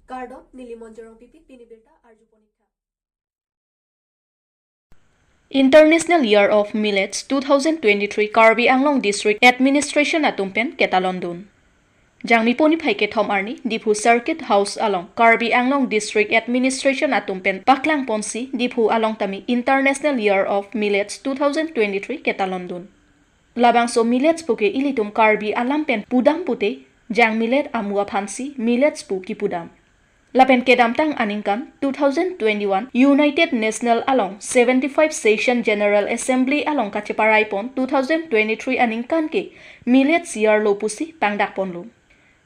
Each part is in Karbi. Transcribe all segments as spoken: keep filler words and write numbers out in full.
Kardom, neli Monjorong Pipi, pini birta arju ponikha. International Year of Millets two thousand twenty-three Karbi Anglong District Administration atum pen ketalon dun. Jangmi poni phai kethom arni Diphu Circuit House along Karbi Anglong District Administration atum pen paklang ponsi Diphu along tame International Year of Millets two thousand twenty-three ketalon dun. Labangso millets puke ilitum Karbi alam pen pudam pute, jang millet amu aphansi millets pu kipudam. Lapen kedamtang aningkan two thousand twenty-one United National along seventy-five Session General Assembly along kacheparai pon two thousand twenty-three aningkan ke Millets Year lo pusi pangdak ponlo.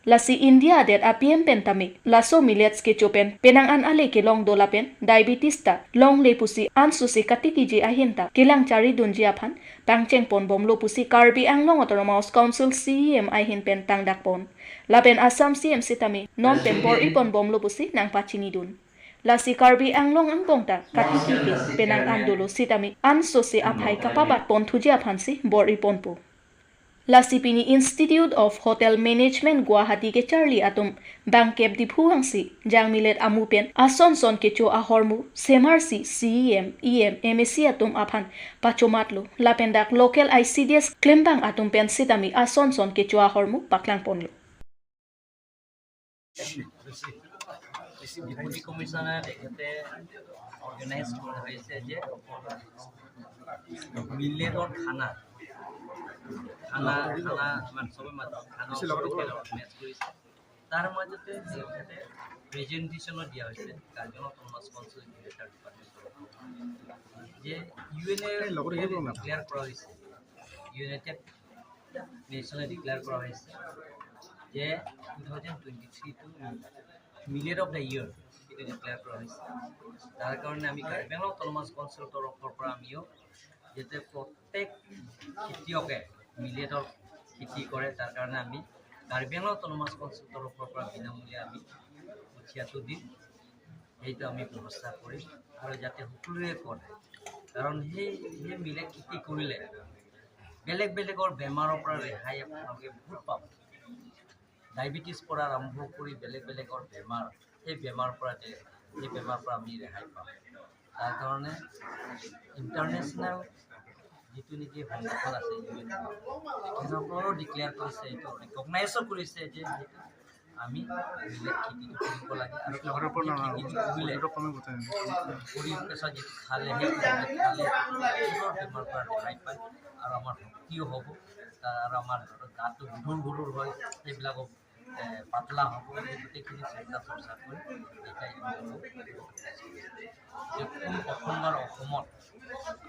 Lasi India adet a-P M pen tame laso millets kecho pen penang an ale kelong do lapen diabetes ta longle pusi ansose katikiji ahin ta kelang chari dunji aphan pangcheng pon bomlo pusi Karbi Anglong Autonomous Council C E M ahin pen pangdak pon. Lapen Assam C E M sitame non pen bor-i pon bomlo pusi nangpachini dun. Lasi Karbi Anglong angbong ta katiki ke penang an dolo sitame ansose aphai kapabat pon thuji aphansi bor-i ponpo. Lasi pini Institute of Hotel Management Guwahati kecharli atum bangkep Diphu angsi jang millet amu pen ason son kecho ahormu semarsi C E M, E M, M A C atum aphan pachomatlo. Lapen dak local I C D S klembang atum pen sitame ason son kecho ahormu paklang ponlo. বেছি ডেপুটি কমিছনাৰে তেখেতে অৰ্গেনাইজ কৰা হৈছে যে মিলেটৰ খানা, খানা, খানা, মানে, চবে মাতে, খানা চবে অৰ্গেনাইজ কৰিছে। তাৰ মাজতে তেখেতে প্ৰেজেণ্টেশ্যনো দিয়া হৈছে কাৰ্বি আংলং অট'নমাছ কাউন্সিল এগ্ৰিকালচাৰ ডিপাৰ্টমেণ্টৰ যে ইউ এন এ ডিক্লেয়াৰ কৰা হৈছে, ইউনাইটেড নেশ্যনে ডিক্লেয়াৰ কৰা হৈছে যে টু থাউজেণ্ড টুৱেণ্টি থ্ৰীটো মিলেট অফ দ্য ইয়েৰ এইটো ডিক্লেয়াৰ কৰা হৈছে। তাৰ কাৰণে আমি কাৰ্বি আংলং অট'নমাছ কাউন্সিলৰ তৰফৰ পৰা আমিও যাতে প্ৰত্যেক খেতিয়কে মিলেটৰ খেতি কৰে, তাৰ কাৰণে আমি কাৰ্বি আংলং অট'নমাছ কাউন্সিলৰ তৰফৰ পৰা বিনামূলীয়া আমি কঠীয়াটো দিম। সেইটো আমি ব্যৱস্থা কৰিম আৰু যাতে সকলোৱে কৰে, কাৰণ সেই, সেই মিলেট খেতি কৰিলে বেলেগ বেলেগৰ বেমাৰৰ পৰা ৰেহাই আপোনালোকে বহুত পাব। ডায়েবেটিছ পৰা আৰম্ভ কৰি বেলেগ বেলেগৰ বেমাৰ, সেই বেমাৰৰ পৰা যে, সেই বেমাৰৰ পৰা আমি ৰেহাই পাম। তাৰ কাৰণে ইণ্টাৰনেশ্যনেল যিটো নেকি সংগঠন আছে, ইউ এন, তেখেতসকলেও ডিক্লেয়াৰ কৰিছে, এইটো ৰিকগনাইজো কৰিছে যে সেইটো আমি মিলেট খেতিটো কৰিব লাগে আৰু লগৰ পৰা খেতিটো কৰিলে শৰীৰ পেছা যিটো খালে, সেই খালে শৰীৰৰ বেমাৰ পৰা ৰেহাই পায় আৰু আমাৰ শক্তিও হ'ব, তাৰ আৰু আমাৰ গাটো গধুৰ গধুৰ হয়, সেইবিলাকো, এ, পাতলা হ'ব। এই গোটেইখিনি চিন্তা চৰ্চা কৰি এতিয়া ইউ এন অ যে কোন প্ৰথমবাৰ অসমত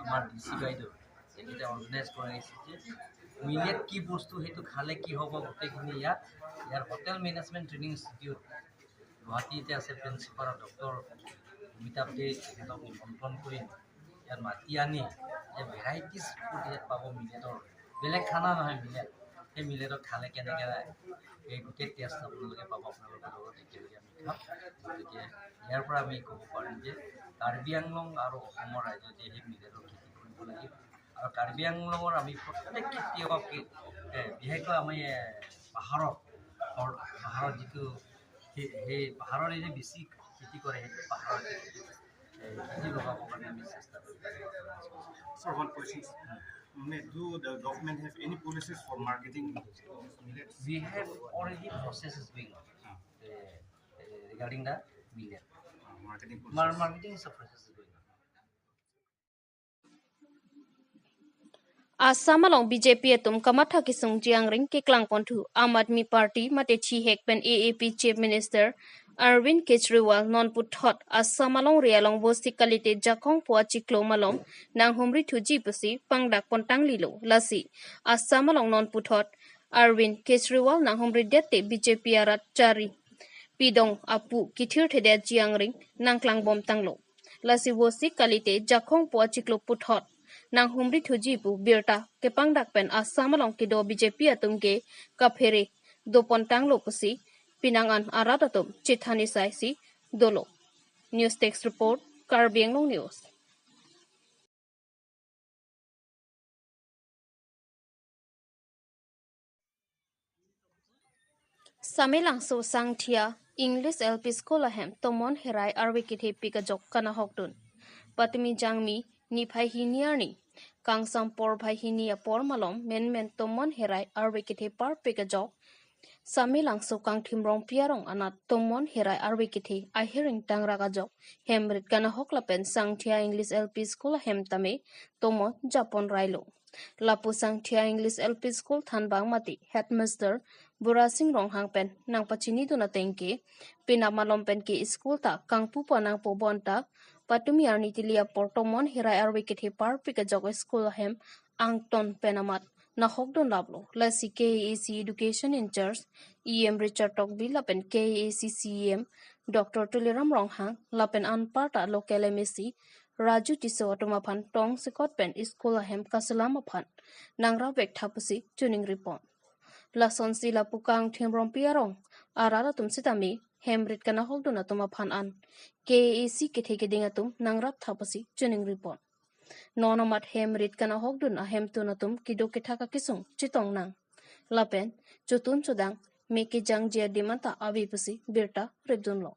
আমাৰ ডি চি বাইদেউ তেখেতে অৰ্গেনাইজ কৰা হৈছে যে মিলেট কি বস্তু, সেইটো খালে কি হ'ব, গোটেইখিনি ইয়াত, ইয়াৰ হোটেল মেনেজমেণ্ট ট্ৰেইনিং ইনষ্টিটিউট গুৱাহাটীতে আছে, প্ৰিন্সিপাল ডক্টৰ অমিতাভ দে, তেখেতক নিমন্ত্ৰণ কৰি ইয়াত মাতি আনি এই ভেৰাইটিজ ফুড ইয়াত পাব মিলেটৰ, বেলেগ খানা নহয় মিলেট, সেই মিলেটত খালে কেনেকে, এই গোটেই টেষ্ট আপোনালোকে পাব, আপোনালোকৰ লগত একেলগে আমি খাম। গতিকে ইয়াৰ পৰা আমি ক'ব পাৰিম যে কাৰ্বি আংলং আৰু অসমৰ ৰাইজে যে সেই মিলেটৰ খেতি কৰিব লাগিব আৰু কাৰ্বি আংলঙৰ আমি প্ৰত্যেক খেতিয়কক, এ, বিশেষকৈ আমি, এ, পাহাৰৰ, পাহাৰৰ যিটো সেই, সেই পাহাৰৰ এই যে বেছি খেতি কৰে, সেইটো পাহাৰৰ খেতি, এ, খেতি লগাবৰ কাৰণে আমি চেষ্টা কৰিব লাগিব। Sir, one question, sir. মানে, do the government have any policies for marketing millets? We have already process is going on, uh, uh, regarding the millet. Uh, marketing policies. Mar-, marketing is a process is going on. Assam along B J P atum kamatha kesungji angring keklang ponthu Aam Aadmi Party mate chihek pen A A P Chief Minister Arvind Kejriwal non puthot Assam alongri along bosti kalite Jakhong pu achiklo malom nanghumri thuji pusi pangdak pontanglilo. Lasi Assam along non puthot Arvind Kejriwal nanghumri dette B J P arat chari pidong apu kithirthedetji angring nangklangbomtanglo. Lasi bosti kalite Jakhong pu achiklo puthot nanghumri thuji pu birta kepangdak pen Assam along kedo B J P atum ke kaphere dopontanglo pusi penang an arat atum chethan isaisi dolo. News Desk Report, Karbi Anglong News. Samelangso sangthia English L P School ahem tomon herai arve kethe pik ajok kanahokdun. Patumi Jangmi niphai hini arni kangsam porphai hini apor malom menmen tomon herai arve kethe parpik ajok Samelangso Kangthim Rongpi arong anat tomon herai arve kethe ahiring tangrak ajok hem rit kanahok lapen Sangthia English L P School ahem tame tomon japon railo. Lapu Sangthia English L P School thanbang mati Headmaster Burasing Ronghang pen nangpachinidun ateng ke, penap malom pen ke school ta kangpupo nangpo bonta, patumi arni tili apor tomon herai arve kethe parpik ajok school ahem angton pen amat nahokdun laplo. Lasi K A A C Education in-charge E M Richard Tokbi lapen K A A C C E M Doctor Tuliram Ronghang lapen anparta local M A C Raju Tisso atum aphan tongsekot pen school ahem kaselam aphan nangrap vek tha pusi chiningripon. Lasonsi lapu Kangthim Rongpi arong arat atum sitame hem rit kanahokdun atum aphan an K A A C kethe keding atum nangrap tha pusi chiningripon. Non amat hem rit kanahokdun ahemtun atum kedo kethak akesung chetong nang. Lapen chotun chodang me kejangji adim anta ave pusi birta ripdunlo.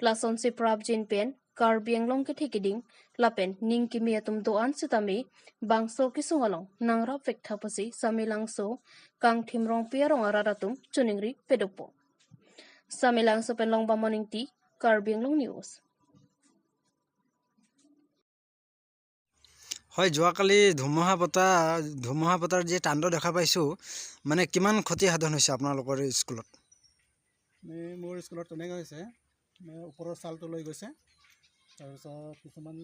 Lasonsi prapjin pen Karbi Anglong kethe keding lapen ning kimi atum do-an sitame bangso kesung along nangrap vek tha pusi Samelangso Kangthim Rongpi arong arat atum chiningri pedokpo. Samelangso pen Longbam Morning Tea, Karbi Anglong News. হয়, যোৱাকালি ধুমুহা বতাহ, ধুমুহা বতাহৰ যি তাণ্ডৱ দেখা পাইছোঁ, মানে কিমান ক্ষতি সাধন হৈছে আপোনালোকৰ স্কুলত? এই মোৰ স্কুলত তেনেকৈ হৈছে, মানে ওপৰৰ ছালটো লৈ গৈছে, তাৰপিছত কিছুমান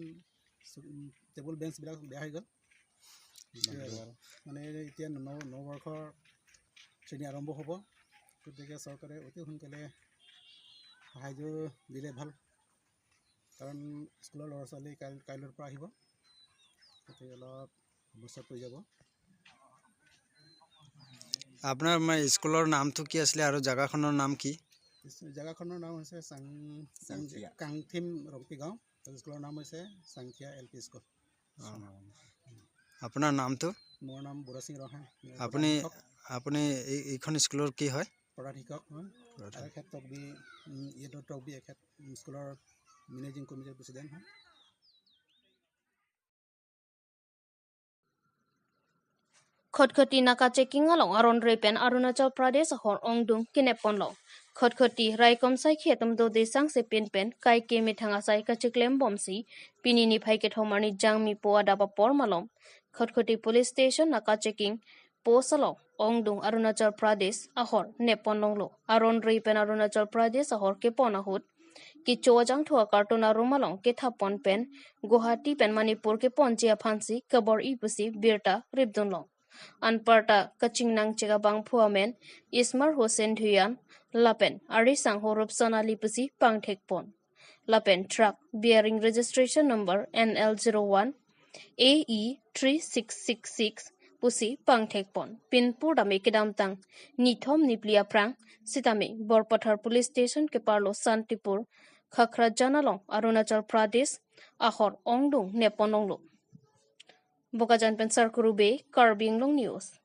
চু-, উম, টেবুল বেঞ্চবিলাক বেয়া হৈ গ'ল। সেইটোৱে আৰু। মানে এতিয়া ন-, নৱবৰ্ষৰ শ্ৰেণী আৰম্ভ হ'ব, গতিকে চৰকাৰে অতি সোনকালে সাহায্য দিলে ভাল। কাৰণ স্কুলৰ ল'ৰা ছোৱালী কাই-, কাইলৈৰ পৰা আহিব, গতিকে অলপ সমস্যাত পৰি যাব। আপোনাৰ মানে স্কুলৰ নামটো কি আছিলে আৰু জেগাখনৰ নাম কি? ইছ-, জেগাখনৰ নাম হৈছে চাং-, চাং-, চাংথিয়া। কাংথিম ৰংপি গাঁও। আৰু স্কুলৰ নাম হৈছে চাংথিয়া এল পি স্কুল। অ। আপোনাৰ নামটো? মোৰ নাম বুৰা সিং ৰংহাং। মই আপুনি, প্ৰধান শিক্ষক। আপুনি এই, এইখন স্কুলৰ কি হয়? প্ৰধান শিক্ষক মই। প্ৰধান। আৰ এস তকবি, উম, য়েদৰ তকবি এখেত, উম, স্কুলৰ মেনেজিং কমিটিৰ প্ৰেচিডেণ্ট হয়। Khatkhati naka checking along aron re pen Arunachal Pradesh ahor ongdung kenep ponlo. Khatkhati raikom saikhi atum do desang sepin pen kaike methang asai kachiklem bomsi pini niphai kethom arni Jangmi po adap apor malom Khatkhati Police Station naka checking post along ongdung Arunachal Pradesh ahor nep pon longlo. Aron re pen Arunachal Pradesh ahor kepon ahut kecho ajangthu a-carton arum along kethap pon pen Guwahati pen Manipur keponji aphansi kabor-i pusi birta ripdunlo. Anparta kachingnang chek abangphu amen Ismar Hussain Dhuyan lapen arisangho Rupson Ali pusi pangthek pon. Lapen truck bearing registration number N L zero one A E three six six six pusi pangthek pon. Pinpur dame kedamtang nithom niphli aphrang sitame Borpathar Police Station keparlo Santipur Khakrajan along Arunachal Pradesh ahor ongdung nep pon longlo. Bokajan pen Sarkuru Bey, Karbi Anglong News.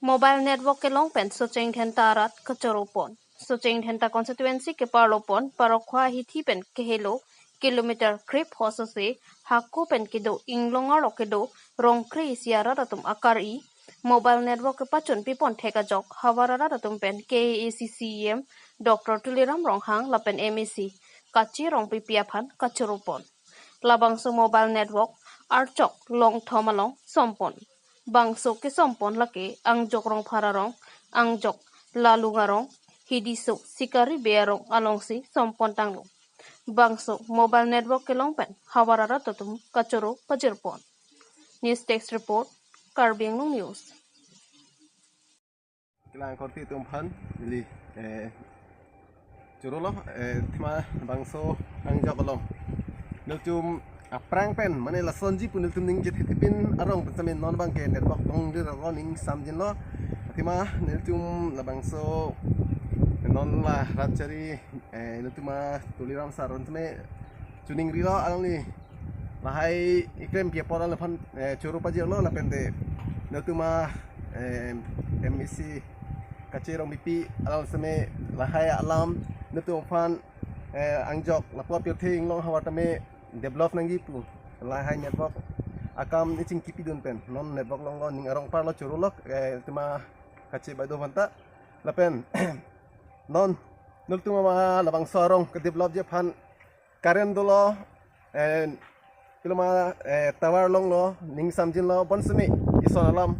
Mobile network kelong pen Socheng Dhenta arat kachoro pon. Socheng Dhenta constituency keparlo pon Parokkhwa hithi pen kehelo kilometer krip hosose hako pen kedo inglong arlo kedo Rongkre isi arat atum akar-i mobile network kepachun pipon thek ajok havar arat atum pen K A A C C E M Doctor Tuliram Ronghang lapen M A C Kache Rongpipi aphan kachoro pon. Labangso mobile network archok longthom along som pon. Bangso kesom pon lake Angjok Rongphar arong, Angjok Lalung arong, Hidiso Sikari Bey arong alongsi som pon tanglo. Bangso mobile network kelong pen havar arat atum kachoro pajir pon. News Desk Report, Karbi Anglong News. Kelang korte atum aphan neli, eh, chorolo, eh, thima bangso Angjok along. Nelitum aphrang pen, mane lasonji pu nelitum ning chethe tipin arong pen sitame non abangke network tong dir aro ning samjinlo. Thima nelitum labangso non la Ratchari, eh, nelitum a Tuliram sir aron sitame chiningrilo alangli lahai ikrem pi apor alangli aphan, eh, choro pajirlo lapen te Nutuma eh, M A C Kache Rongpipi alam seme lahai alam nutum aphan eh, angjok lapu pirthe inglong havar tame develop nangji pu lahai network akam ni chingki pidun pen non network longlo, ning arong parlo chorolok eh, nutuma Kache Baideo aphanta lapen non nutuma labangso arong ke develop ji aphan current dolo, eh, piloma eh, tower longlo, ning samjinlo, bonseme ison alam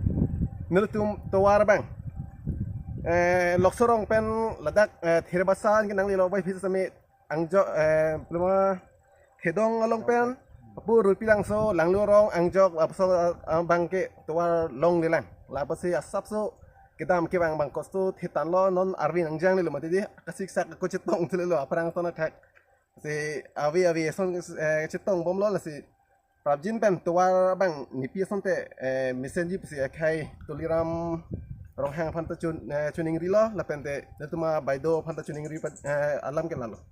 nelitum tovar abang eh, Lokso arong pen ladak eh, Therbasa ke nanglelo bai phis seme angjok eh, piloma Thedong along pen apu Rupilangso, Langlu arong angjok lapuson abang ke tovar longlelang. Lapasi asapso kedam kevang abang kostu thitanlo, non arve nangjanglelo mati di, kasiksak ako chetong thulelo, aphrang ton athak. Si ave ave ason eh, chetong bomlo, lasi prapjin pen tovar abang nipi asonte eh, mesenji pusi akhai Tuliram Ronghang aphanta chun eh, chuningrilo, lapente nutuma Baideo aphanta chuningri pa- eh, alam ke lalo.